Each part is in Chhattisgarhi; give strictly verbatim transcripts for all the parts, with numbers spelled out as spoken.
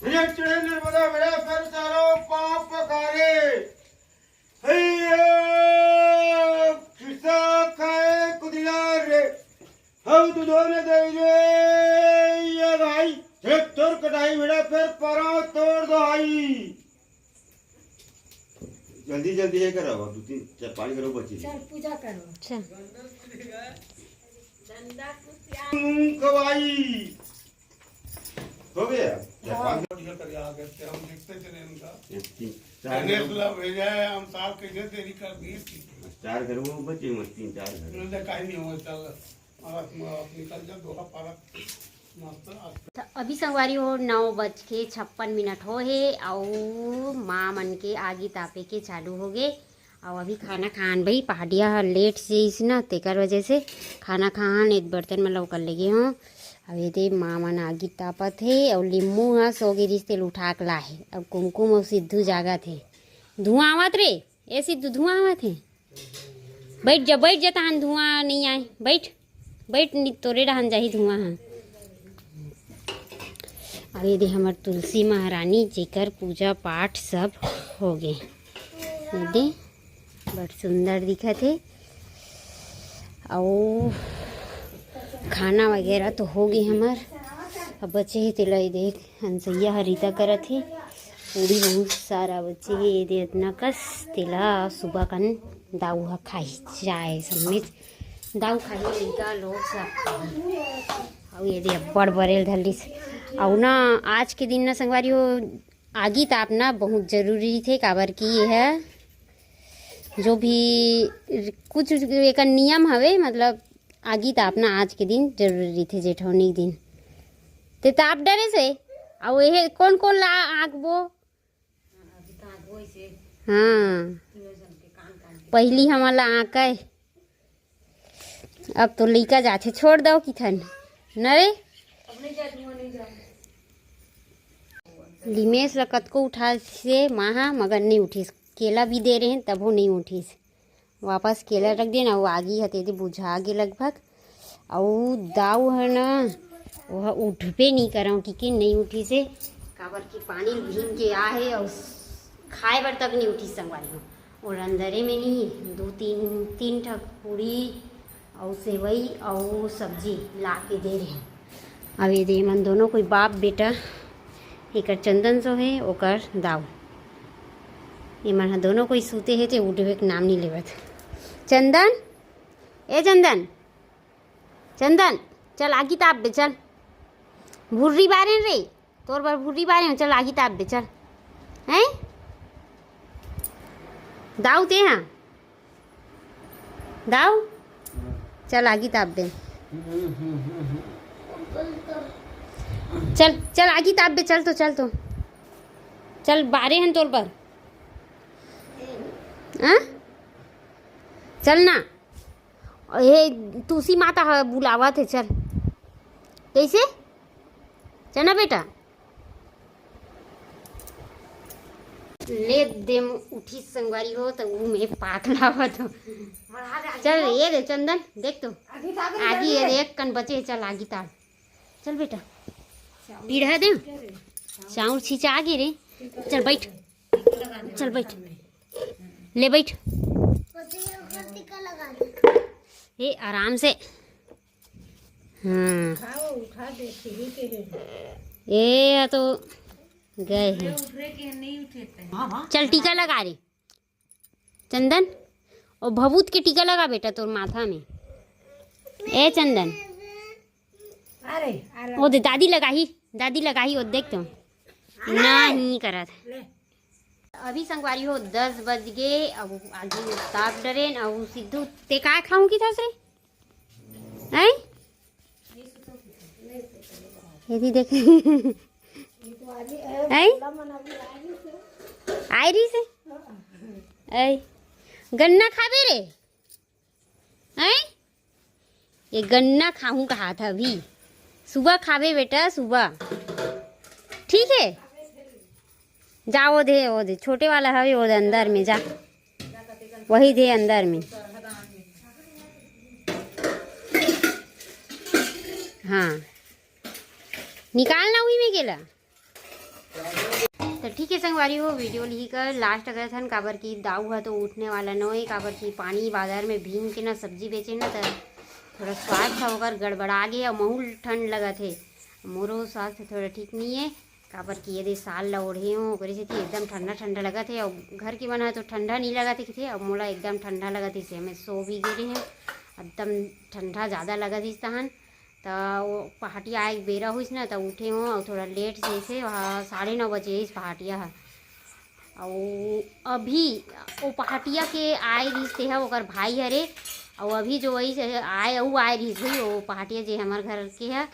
अरे चढ़े नर्मदा बेड़ा पर चारों पाप पकारे। हैया, खिस्सा खाए कुदिला रे। हम तो दोनों दे रे, ये भाई, एक तोर कटाई बेड़ा फिर परा तोड़ दो भाई। जल्दी जल्दी ये करो, अब दो तीन चार पाँच करो बची। चल पूजा करो। चल। मूंग कवाई। हो गया? चार पाँच। बढ़िया कर, आ गए थे, हम देखते चले उनका। एक तीन, चार कहने घर। से भेजा है, हम साहब कैसे देरी कर दी इसकी। चार घर वो बचे हुए, तीन चार घर। उन्होंने कहा, "नहीं हुआ, चल।" और आप, आप निकल जाओ, दोहा पारा मस्त। तो अभी संगवारी हो, नौ बज के छप्पन मिनट हो हे, अउ माँ मन के आगी तापे के चालू हो गे। अउ अभी खाना खान भाई, पहाटिया ह लेट से इस ना, तेकर वजह से खाना खान एक बर्तन में लौकर लेगे हों। अब ये दे माँ मन आगी तापत हे, अउ लिम्मू ह सो गे रिस, तेल उठा के ला हे। अब कुमकुम अउ सिद्धू जागत हे। धुआं आवत रे, ए सिद्धू, धुआं आवत हे। बैठ जा, बैठ जा, तहान धुआं नहीं आए। बैठ, बैठ, नि तोरे डहान जाही धुआं ह। अब ये दे हमर तुलसी महारानी, जेकर पूजा पाठ सब हो गे। ये दे, बड़ सुंदर दिखत हे। अउ खाना वगैरह तो हो गे हमर, अब बचे हे तेला ये देख, हंसैया ह रीता करत हे। पूरी बहुत सारा बचे हे, ये दे अतना कस, तेला सुबह कन दाऊ ह खाही, चाय समेत दाऊ खाही, लइका लोग सब खाही। अउ ये दे अब्बड़ बरेल धर लिस। अउ ना आज के दिन ना संगवारी हो, आगी तापना बहुत जरूरी रहिथे, काबर कि ये ह जो भी कुछ एकर नियम हवे, मतलब आगी तापना आज के दिन जरूरी रहिथे, जेठौनी के दिन। ते ताप डरे से, अउ एहे कोन कोन ला आंकबो? हाँ, पहिली हमन ला आंकय, अब तो लइका जाथे, छोड़ दव किथन न रे। लिमेश ला कतको उठासे माँ हा, मगर नहीं उठिस। केला भी दे रहे हैं, तभो नहीं उठिस। वापस केला रख देन, अउ आगी ह तेदे बुझा गे लगभग। अउ दाऊ ह न, ओह उठबे नहीं करव, कि, कि नहीं उठिस हे, काबर कि पानी भींग के आ हे, अउ खाए बर तक नहीं उठिस संगवारी हो। और अंदरे में नहीं, दो तीन, तीन ठक पूरी अउ सेवई अउ सब्जी ला के दे रहे। अब ये दे, एमन दोनों कोई बाप बेटा, एकर चंदन सो हे, ओकर दाऊ, एमन ह दोनों कोई सूते हे, ते उठबे के नाम नहीं लेवत। चंदन, ए चंदन, चंदन, चल आगी ताप बे, चल। भुर्री बारे रे, तोर बर भुर्री बारे, चल आगी ताप बे, चल। हैं? दाऊ ते हाँ? दाऊ? चल आगी ताप बे। चल, चल आगी ताप बे, चल तो, चल तो। चल बारे हन तोर बर। हाँ? चल ना। ए, तुलसी माता ह बुलावत हे, चल। कैसे? चल ना बेटा। ले देम उठी संगवारी हो, त ऊ में पाक लावत हो। चल, ये दे चंदन, देख तो। आगी ये दे, एक कन बचे, चल आगी ताप। चल बेटा। पीढ़ा दे। चाउर छिचा गे रे। चल बैठ। चल बैठ। ले बैठ। ए, आराम से। हाँ। उठा दे, सीढ़ी पे है। ए, या तो गए हैं। उठ रहे कि नहीं उठे थे? चल, टीका लगा रे। चंदन, ओ भभूत के टीका लगा बेटा तोर माथा में। ए चंदन। अरे, अरे। ओ दे, दादी लगाही, दादी लगाही, ओ देख तो। नहीं करत। ले। अभी संगवारी हो, दस बज गे, अब आगी ताप डरेन, अब सिद्धू, ते काय खाऊं की था से? हैं? ये भी देख। हैं? आयरी से? ऐ, गन्ना खाबे रे? हैं? ये गन्ना खाहूं कहा था अभी। सुबह खाबे बेटा, सुबह। ठीक है? जा, वो दे, वो दे, छोटे वाला है, वो दे अंदर में, जा। वही दे अंदर में। हाँ। निकाल ना उही में गेला। तो ठीक है संगवारी हो, वीडियो लिही कर लास्ट करत हन, काबर कि दाऊ ह तो उठने वाला नोहे, काबर कि पानी बाजार में भींग के ना सब्जी बेचे ना, तो थोड़ा स्वाद था ओकर गड़बड़ा गे और महूल ठंड लगत हे। मोरो स्वास्थ्य थोड़ा ठीक नहीं है, काबर कि ये दे साल ला ओढ़े हूँ, ओकरे सेती एकदम ठंडा ठंडा लगत हे। और घर के मन ह तो ठंडा नहीं लगत हे किथे, अब मोला एकदम ठंडा लगत हे, से मैं सो भी गे रहे हूँ, एकदम ठंडा ज़्यादा लगत हिस तहन। त वो पहाटिया आए के बेरा होइस ना, त उठे हो और थोड़ा लेट जैसे वहाँ साढ़े नौ बजे इस पहाटिया ह। और अभी वो पहाटिया के आए रहिस, ते ह ओकर भाई हरे। और अभी जो वही से आए, वो आए रहिस भाई, वो पहाटिया जे हमर घर के ह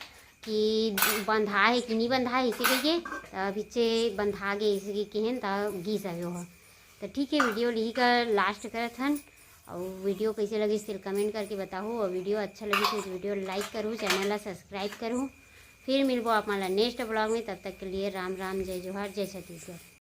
कि बंधा है कि नहीं बंधा है इसे कहिए, त अभी चे बंधा गे इसे कहिए त गीस आयो ह। तो ठीक है, वीडियो लिही कर लास्ट करत हन। और वीडियो कैसे लगिस तेल कमेंट करके बताहू, और वीडियो अच्छा लगिस तो वीडियो लाइक करू, चैनल ला सब्सक्राइब करू। फिर मिलबो आप मन ला नेक्स्ट ब्लॉग में, तब तक के लिए राम राम, जय जोहार, जय छत्तीसगढ़।